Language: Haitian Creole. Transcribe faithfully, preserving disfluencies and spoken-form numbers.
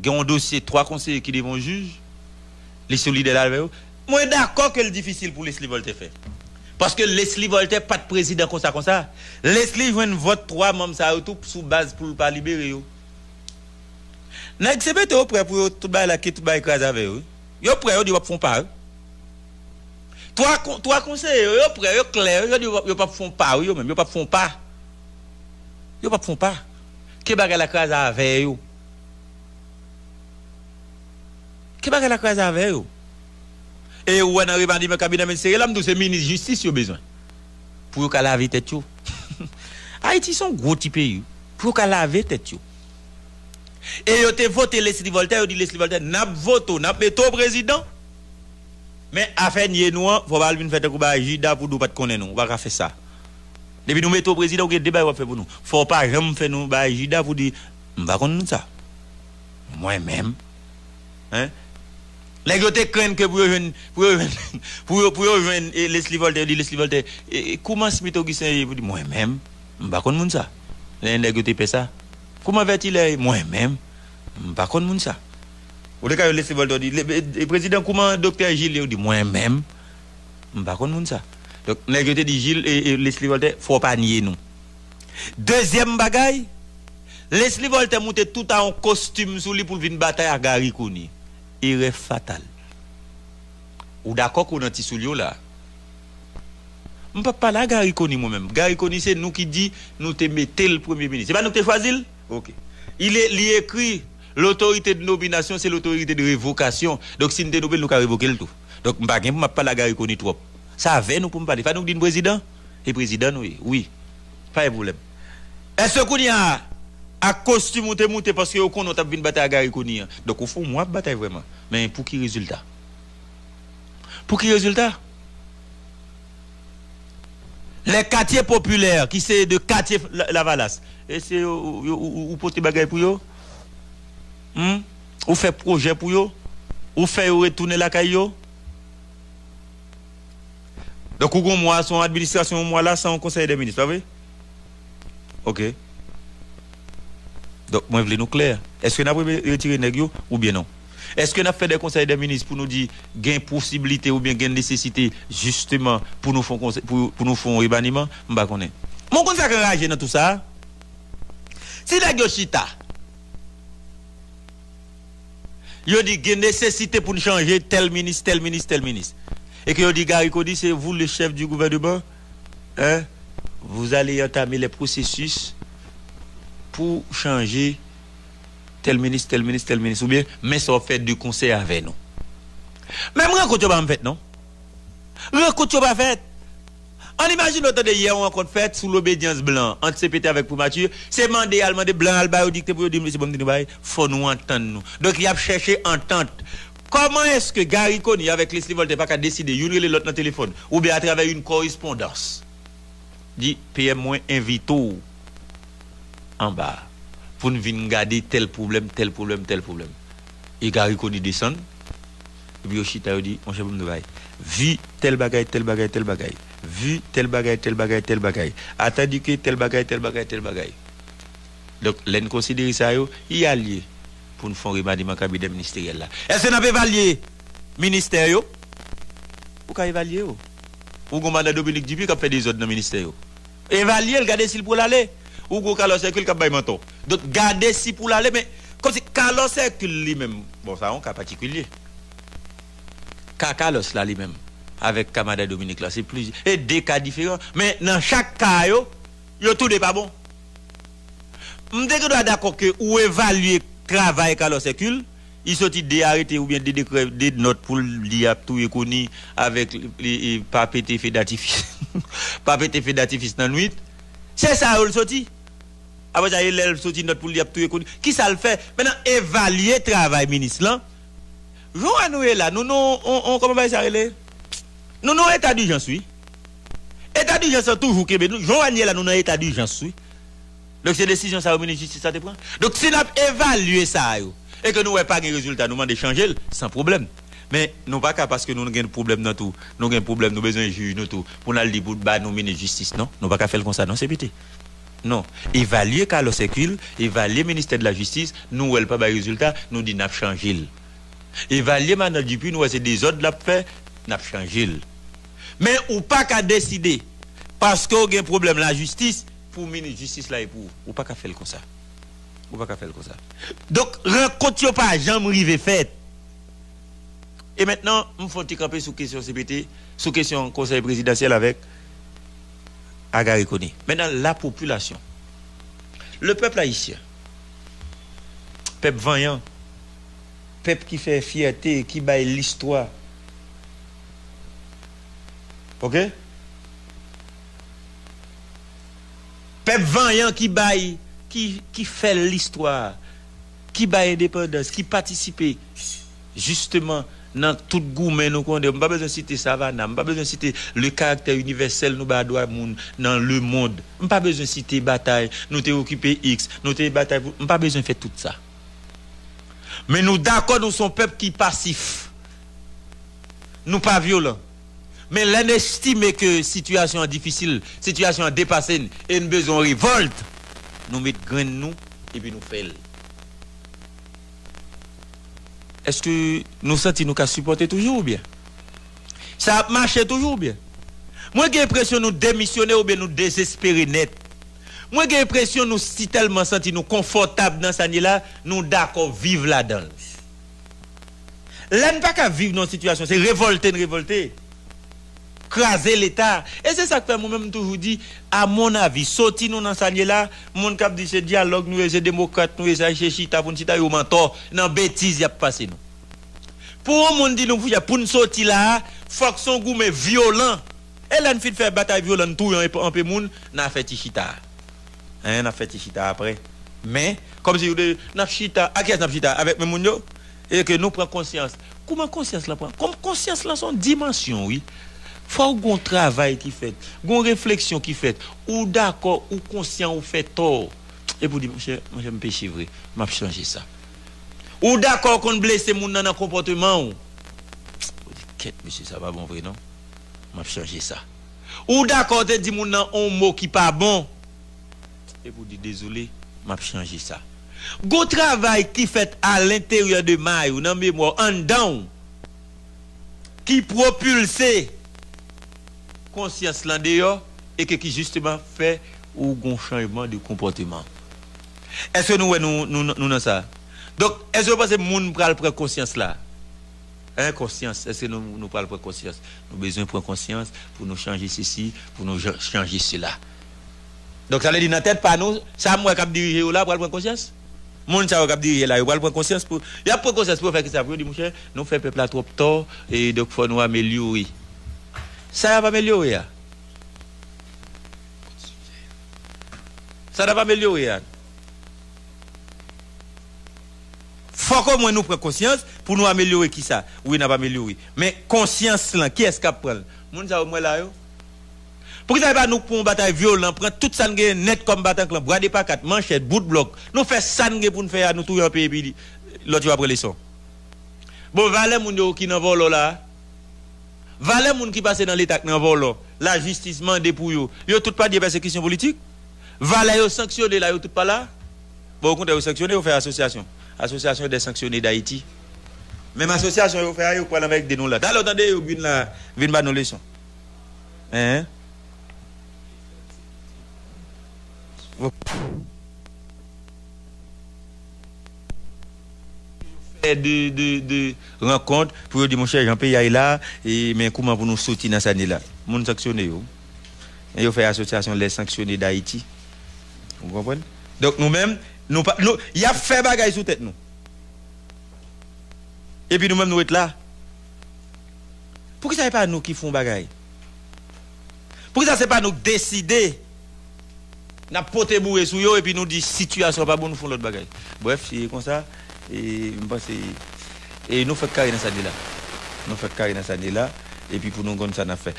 gen yon dosye twa konseye ki devan yon jij, li solidè avè yo. Mwen dakò ke l difisil pou Leslie Voltaire fè. Paske Leslie Voltaire pa t prezidan konsa konsa. Leslie jwenn vòt twa manm sa yo tou sou baz pou l pa libere yo. Nèg C P T yo prè pou yo tout bagay la, kit tout bagay kraze avè yo, wi. Yo prè, yo di w ap fè yon pa, wi. Twa kon-, twa konseye yo, yo prè, yo klè, yo di yo p ap, yo p ap fè yon pa, wi, yo menm, yo p ap fè yon pa. Yo p ap fè yon pa. Ke bagay la kraze avè yo. Ke bagay la kraze avè yo. E ou wè nan remaniman kabinè ministeryèl la, m di w se minis jistis yo bezwen. Pou yo ka lave tèt yo. Ayiti se yon gwo ti peyi. Pou yo ka lave tèt yo. E yo te vote Leslie Voltaire, yo di Leslie Voltaire, n ap vote w, n ap mete w prezidan. Men afè n ye nou an, fò w pa al vin fè tankou bagay Jida pou di w pa t konnen nou. Ou pa ka fè sa. Depi nou mete w prezidan, ou gen de bagay w ap fè pou nou. Fò w pa janm fè nou bagay Jida pou di, m pa konn moun sa. Mwen menm. Hein? Nèg yo te krenn ke pou yo jwenn, pou yo jwenn, pou yo, pou yo jwenn, e, Leslie Voltaire, yo di Leslie Voltaire, e, e, kouman Smith Augustin ye pou di, mwen menm, m pa konn moun sa. Lè nèg yo te pè sa. Kouman Vètilè ye? Mwen menm, m pa konn moun sa. Ou te ka yo Leslie Voltaire, yo di, le, e, e, prezidan, kouman doktè Gilles ye? Yo di, mwen menm, m pa konn moun sa. Donk, nèg yo te di Gilles e, e Leslie Voltaire, fò w pa nye nou. Dezyèm bagay, Leslie Voltaire moute tout a yon kostim sou li pou l vin batay ak Garry Conille. Erè fatal. Ou dakò ke w nan ti soulye w la? M p ap pale a Garry Conille mwen menm. Garry Conille se nou ki di nou te mete l premye minis. Se pa nou ki te chwazi l? Ok. Il est, li ekri, l'autorité de nomination, c'est l'autorité de révocation. Donk, si n te nonmen l, nou ka revoke l tou. Donk, m pa gen pou m ap pale a Garry Conille twòp. Sa avè nou pou m pale. Fò nou di n prezidan? E prezidan nou ye. Wi. Pa gen pwoblèm. Èske kounye a, ak kostim ou te moute paske yo konnen w t ap vin batay a Garry Conille an? Donk, ou fè yon mwa ap batay vrèman. Men pou ki rezilta? Pou ki rezilta? Les quartiers populaires, ki se de katye La-, Lavalas, e se yo, yo, ou, ou, ou pote bagay pou yo? Hmm? Ou fè pwojè pou yo? Ou fè yo retounen lakay yo? Donk, ou gon mwa, se yon administrasyon yon mwa la, san yon konsèy dè minis, pa vre? Ok. Donk, mwen vle nou klè. Èske n ap re-, retire nèg yo oubyen non? Èske n ap fè de konsèy dè minis pou nou di gen posiblite oubyen gen nesesite, jisteman, pou nou fè yon konsèy, pou, pou nou fè yon remaniman? M pa konnen. Men w konn sa k anraje nan tou sa a? Si nèg yo chita, yo di gen nesesite pou n chanje tèl minis, tèl minis, tèl minis. E ke yo di Garry Conille, c'est vous le chef du gouvernement, hein? Vous allez entamer les processus pou chanje tèl minis, tèl minis, tèl minis, oubyen, men sa w ap fè de konsè avè nou. Menm rankont yo pa janm fèt, non. Rankont yo pa fèt. Ann imajine w tande yè yon rankont fèt sou lobedyans blan ant C P T avèk primati. Se mande y al mande blan al ba yo dikte pou yo di, mesye, ban m di nou bagay, fò nou antann nou. Donk, y ap chèche antant. Kòman èske Garry Conille avèk Leslie Voltaire pa ka deside youn rele lòt nan telefòn oubyen atravè yon korespondans? Di, P M, mwen envite w anba a pou n vin gade tèl pwoblèm, tèl pwoblèm, tèl pwoblèm. E Garry Conille desann, epi yo chita, yo di, monchè, ban m di w bagay. Vi tèl bagay, tèl bagay, tèl bagay. Vi tèl bagay, tèl bagay, tèl bagay. Atandi ke tèl bagay, tèl bagay, tèl bagay. Donk, lè n konsidere sa yo, y alye pou n fè yon remaniman kabinè ministeryèl la. Èske n ap evalye ministè yo? Ou ka evalye yo. Ou gon madan Dominique Dupuy k ap fè dezòd nan ministè yo. Evalye l, gade si l pral ale. Ou gon Carlos Hercule k ap bay mantò. Donk, gade si pral ale, men kòmsi Carlos Hercule li menm, bon, sa yon ka patikilye. Ka Carlos la li menm, avèk ka madan Dominique la, se plizyè, e de ka diferan. Men nan chak ka yo, yo tou de pa bon. M te gen dwa dakò ke ou evalye travay Carlos Hercule, li soti de arete oubyen de dekrè, de nòt pou l di ap touye Conille avèk, e, e, pa pete fe datifis. Pa pete fe datifis nan nwit. Se sa yo l soti. Apre sa, e lè l soti nòt pou l di ap touye Conille. Kisa l fè? Mentnan, evalye travay minis lan. Jan nou ye la, nou nan, on, on, kòman bagay sa rele? Nou nan eta dijans, wi. Eta dijans lan toujou kenbe nou. Jan nou ye la, nou nan eta dijans, wi. Donk, se desizyon sa yo minis jistis la te pran. Donk, si n ap evalye sa yo, e ke nou wè pa gen rezilta, nou mande chanje l, san pwoblèm. Men, nou pa ka, paske nou gen pwoblèm nan tou, nou gen pwoblèm, nou bezwen jij nou tou, pou n al di pou ba nou minis jistis, non. Nou pa ka fè l konsa, non, se pete. Non. Evalye Carlos Hercule, evalye ministè de la jistis, nou wè l pa bay rezilta, nou di n ap chanje l. Evalye Madan Dupuy, nou wè se dezòd l ap fè, n ap chanje l. Men ou pa ka deside, paske w gen pwoblèm lajistis, pou minis jistis la e pou ou. Ou pa ka fè l konsa. Ou pa ka fè l konsa. Donk, rankont yo pa janm rive fèt. E mentnan, m fè yon ti kanpe sou kesyon C P T, sou kesyon konsèy prezidansyèl avèk Agari Conille. Mentnan, lapopilasyon, le peuple haïtien, pèp vanyan, pèp ki fè fyète, ki bay listwa. Oke? Pèp vanyan ki bay, ki, ki fè listwa, ki bay endepandans, ki patisipe jisteman nan tout goumen nou konnen. M pa bezwen site Savannah, m pa bezwen site le karaktè inivèsèl nou ba dwa moun nan lemonn. M pa bezwen site batay nou te okipe X, nou te batay pou, m pa bezwen fè tout sa. Men nou dakò nou se yon pèp ki pasif. Nou pa vyolan. Men lè n estime ke sitiyasyon an difisil, sitiyasyon an depase n, e n bezwen yon revòlt, nou met grenn nou, epi nou fè l. Èske nou santi nou ka sipòte toujou oubyen? Sa ap mache toujou oubyen? Mwen gen enpresyon nou demisyone oubyen nou dezespere nèt. Mwen gen enpresyon nou si tèlman santi nou konfòtab nan sa n ye la, nou dakò viv ladan l. Lè n pa ka viv nan yon sitiyasyon, se revòlte n revòlte. Kraze Leta. E se sa k fè mwen menm m toujou di, a mon avi, soti nou nan sa n ye la, moun k ap di se dyalòg nou ye, se demokrat nou ye, se chita pou n chita, yo mantò nan betiz y ap pase nou. Pou yon moun di nou pou, pou n soti la a, fòk se yon goumen vyolan. E lè n fin fè batay vyolan, n touye anpe, anpe moun, n a fè ti chita a. Hein, n a fè ti chita apre. Men, kòmsi yo de, n ap chita, ak kiyès n ap chita? Avèk menm moun yo? E ke nou pran konsyans. Kòman konsyans lan pran? Kòm konsyans lan se yon dimansyon, wi. Fò w gon travay ki fèt, gon refleksyon ki fèt. Ou dakò, ou konsyan, ou fè tò. Epi w di, monchè, monchè, m peche vre. M ap chanje sa. Ou dakò w konn blese moun nan nan konpòteman w. Ou di, kèt, mesye, sa pa bon vre, non. M ap chanje sa. Ou dakò w te di moun nan on mo ki pa bon. Epi w di, dezole, m ap chanje sa. Gon travay ki fèt alenteryè de may ou, nan memwa w, anndan w, ki pwopilse konsyans lan deyò e ke ki jisteman fè ou gon chanjman de konpòteman. Èske nou wè nou, nou, nou nan sa? Donk, èske nou panse moun pral pran konsyans la? Hein, konsyans, èske nou, nou pral pran konsyans? Nou bezwen pran konsyans pou nou chanje sesi, pou nou jan-, chanje sela. Donk, sa vle di, nan tèt pa nou, sa m wè k ap dirije yo la pral pran konsyans? Moun sa yo k ap dirije la, yo pral pran konsyans pou, y ap pran konsyans pou yo fè kisa? Pou yo di, monchè, nou fè pèp la twòp tò, e donk fò nou amelyore. Sa y ap amelyore a? Sa n ap amelyore a? Fòk omwen nou pran konsyans pou nou amelyore kisa? Wi, n ap amelyore. Men konsyans lan, kiyès k ap pran l? Moun sa yo m wè la yo. Poukisa se pa nou k pran yon batay vyolan, pran tout sa n genyen nèt kòm Batank lan, bwa de pakat, manchèt, bout blòk, nou fè sa n gen pou n fè a, nou touye anpe epi lòt yo ap pran leson? Bon, valè moun yo ki nan vòlò la a, valè moun ki pase nan Leta k nan vòlò, lajistis mande pou yo, yo tout pa di e pèsekisyon politik? Valè yo sanksyone la, yo tout pa la? Bon, okontrè, yo sanksyone, yo fè asosyasyon. Association des sanctionnés d'Haïti. Menm asosyasyon yo fè a, yo pral anmède nou la. Talè w tande yo vin la, vin ba nou leson. Hein? Fè de, de, de rankont pou yo di, monchè, jan peyi a ye la, e, men kouman pou nou soti nan sa n ye la? Moun sanksyone yo. E yo fè asosyasyon Les Sanctionnés d'Haïti. Ou konprann? Donk, nou menm, nou pa, nou, y ap fè bagay sou tèt nou. Epi nou menm, nou ret la. Poukisa se pa nou ki fè yon bagay? Poukisa se pa nou k deside? N ap pote boure sou yo epi nou di sitiyasyon an pa bon, nou fè yon lòt bagay. Brèf, se konsa, e, m panse, e nou fèk kare nan sa n ye la. Nou fèk kare nan sa n ye la, epi pou nou konn sa n ap fè.